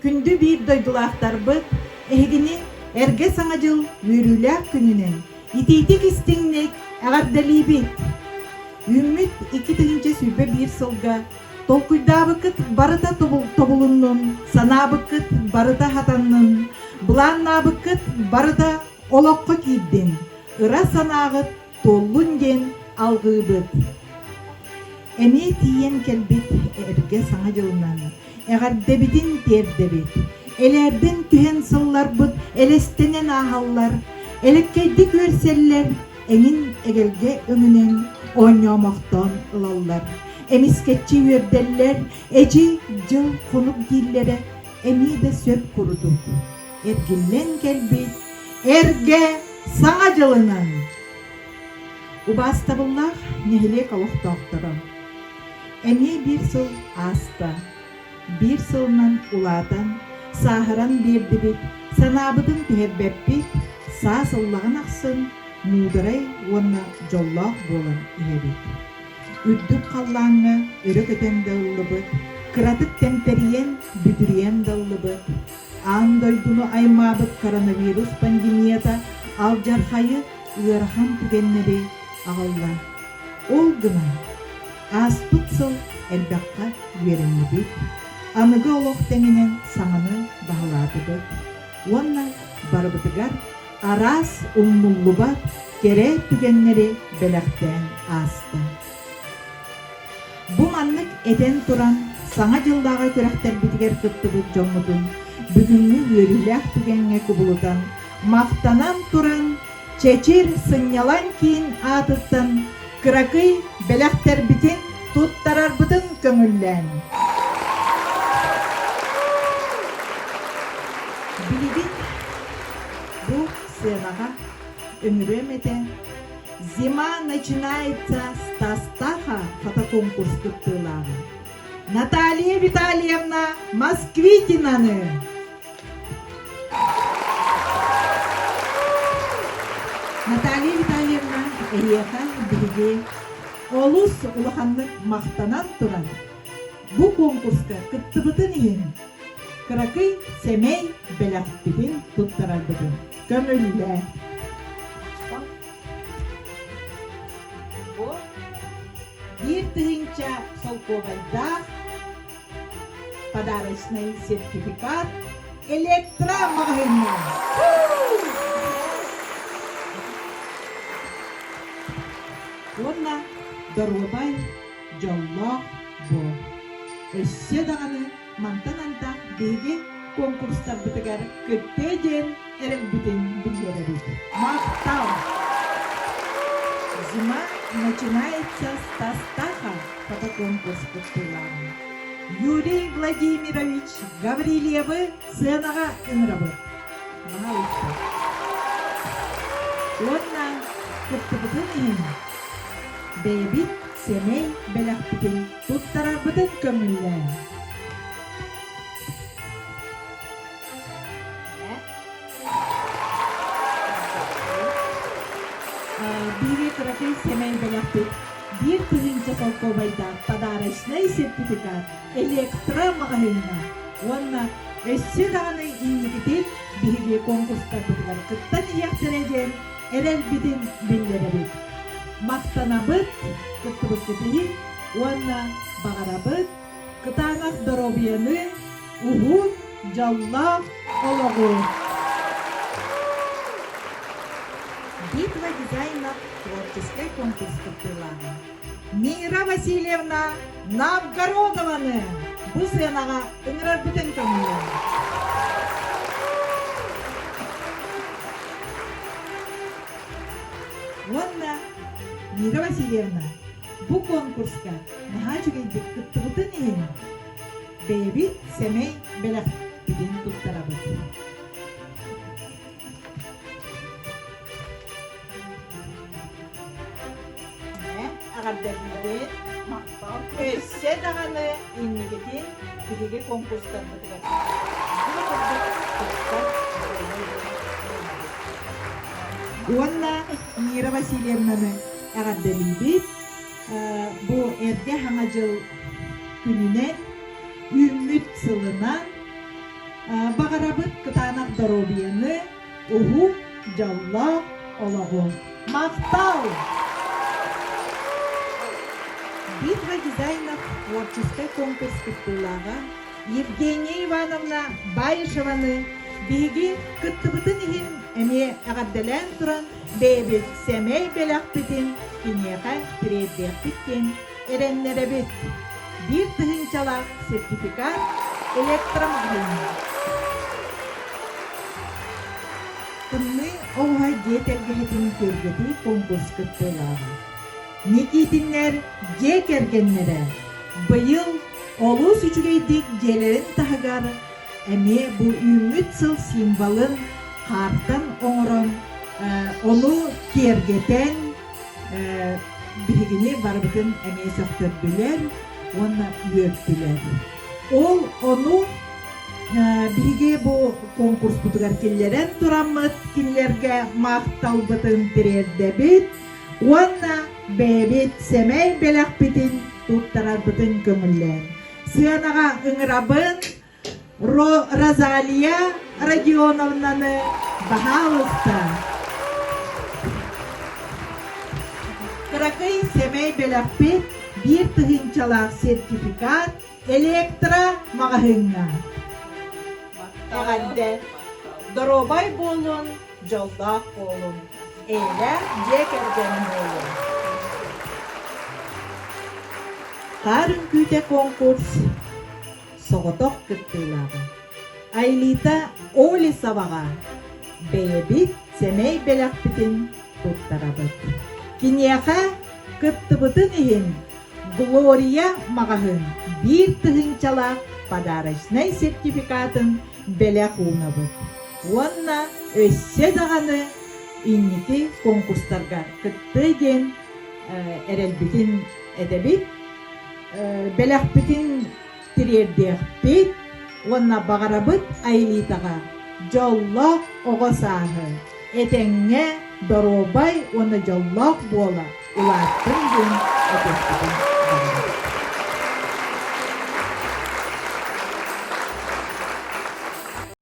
Күндү биир дойдулаахтарбыт, эһигини Эргэ Саҥа дьыл үөрүүлээх күнүнэн итиитик-истиҥник эҕэрдэлиибит! Үүммүт 2021 сылга толкуйдаабыккыт барыта тобулуннун, санаабыккыт барыта хатаннын, былааннаабыккыт барыта олоххо киирдин, ыра санааҕыт туоллун диэн алҕыыбыт. Эмиэ тиийэн кэлбит эргэ Саҥа дьылынан эҕэрдэбитин тиэрдэбит. Элээрдэн түһэн сылларбыт элэстэнэн ааһаллар, элэккэйдик үөрсэллэр, эҥин эгэлгэ өҥүнэн оонньоомохтоон ылаллар. Эмискэччи үөрдэллэр, эчи дьыл хонук дииллэрэ эмиэ да сөп курдук. Эргиллэн кэлбит эргэ Саҥа дьылынан! Убаастабыллаах нэһилиэк олохтоохторо! Эмиэ биир сыл ааста. Биир сылынан улаатан, сааһыран биэрдибит, санаабытын түһэрбэппит, саас ыллаҕын ахсын муударай уонна дьоллоох буолан иһэбит. Үрдүк халлааҥҥа өрө көтөн да ыллыбыт, кыратык тэмтэрийэн, бүдүрүйэн да ыллыбыт. Аан дойдуну аймаабыт коронавирус пандемията алдьархайы, ыарахан түгэннэри аҕалла. Ол гынан, ааспыт сыл элбэххэ үөрэннибит, аныгы олох тэҥинэн саҥаны баһылаатыбыт уонна барыбытыгар араас умнуллубат кэрэ түгэннэри бэлэхтээн ааста. Бу маннык этэн туран, Саҥа дьыллааҕы күрэхтэрбитигэр кыттыбыт дьоммутун бүгүҥҥү үөрүүлээх түгэҥҥэ кубулутан, махтанан туран, Чэчир сынньалаҥ киин аатыттан кыракый бэлэхтэрбитин туттарарбытын көҥүллээн. Билигин бу сценаҕа ыҥырыам этэ «Зима начинается с Тастаха» фотоконкурс кыттыылааҕа Наталья Витальевна Москвитинаны. Наталья Витальевна эйиэхэ биһиги олус улаханнык махтанан туран бу конкурска кыттыбытын иһин кыракый сэмэй бэлэхпитин туттарарбытын көҥүллээ. Бу 1000 солкуобайдаах подарочный сертификат электромаҕаһыыҥҥа. Уонна доруобай, дьоллоох буол. Өссө даҕаны мантан антах биһиги конкурстарбытыгар кыттыа диэн эрэлбитин биллэрэбит. Махтал! Зима начинается с Тастаха фотоконкурс кыттыылааҕа Юрий Владимирович Гаврильевы сценаҕа ыҥырабыт. Баһаалыста. Уонна кыттыбытын иһин бэйэбит сэмэй бэлэхпитин туттарарбытын көҥүллээн. Биһиги кыракый сэмэй бэлэхпит 1000 солкуобайдаах подарочнай сертификат электро-маҕаһыыҥҥа уонна өссө даҕаны инникитин биһиги конкурстарбытыгар кыттан иһиэхтэрэ диэн эрэлбитин биллэрэбит. Махтанабыт кыттыбыккыт иһин уонна баҕарабыт кытаанах доруобуйаны, уһун, дьоллоох олоҕу! Битва дизайнов творческай конкурс кыттыылааҕа Мира Васильевна Новгородованы бу сыанаҕа ыҥырарбытын көҥүллээн. Уонна Мира Васильевна бу конкурска наһаа үчүгэйдик кыттыбытын иһин бэйэбит сэмэй бэлэхпитин туттарабыт. Эҕэрдэлиибит. Өссө даҕаны инникитин биһиги конкурстарбытыгар бу курдук кыттар Уонна Мира Васильевнаны эҕэрдэлиибит. Бу эргэ Саҥа дьыл күнүнэн, үүммүт сылынан. Баҕарабыт кытаанах доруобуйаны, уһун, дьоллоох олоҕу. Махтал! Битва дизайнов творческай конкурс кыттыылааҕа Евгения Ивановна Баишеваны биһиги кыттыбытын иһин эмиэ эҕэрдэлээн туран бэйэбит сэмэй бэлэхпитин киниэхэ тириэрдиэхпит диэн эрэннэрэбит. Биир тыһыынчалаах сертификат электромагнит. Тымныы оҕуһа дьиэ тэлгэһэтин киэргэтии конкурс кыттыылааҕа. Никитиннэр дьиэ кэргэннэрэ быйыл олус үчүгэйдик дьиэлэрин таһыгар эмиэ бу үүммүт сыл символын хаартан оҥорон, ону киэргэтэн биһигини барыбытын эмиэ сөхтөрдүлэр уонна үөртүлэр. Ол ону биһиги бу конкурспутугар киллэрэн тураммыт кинилэргэ махталбытын тириэрдэбит уонна бэйэбит сэмэй бэлэхпитин туттарарбытын көҥүллээн. Сыанаҕа ыҥырабын Розалия Родионовнаны баһаалыста. Кыракый сэмэй бэлэхпит биир тыһыынчалаах сертификат электро маҕаһыыҥҥа. Эҕэрдэ! Доруобай буолун, дьоллоох буолун, эйэлээх дьиэ кэргэн буолун! Хаар үҥкүүтэ конкурс соҕотох кыттыылааҕа Айлита Олесоваҕа бэйэбит сэмэй бэлэхпитин туттарабыт. Киниэхэ кыттыбытын иһин Глория маҕаһыын биир тыһыынчалаах подарочнай сертификатын бэлэх уунабыт уонна өссө даҕаны инники конкурстарга кыттыа диэн эрэлбитин этэбит. Бэлэхпитин тириэрдиэхпит уонна баҕарабыт Айлитаҕа дьоллоох оҕо сааһы, этэҥҥэ доруобай уонна дьоллоох буола улааттын диэн этиэхпитин.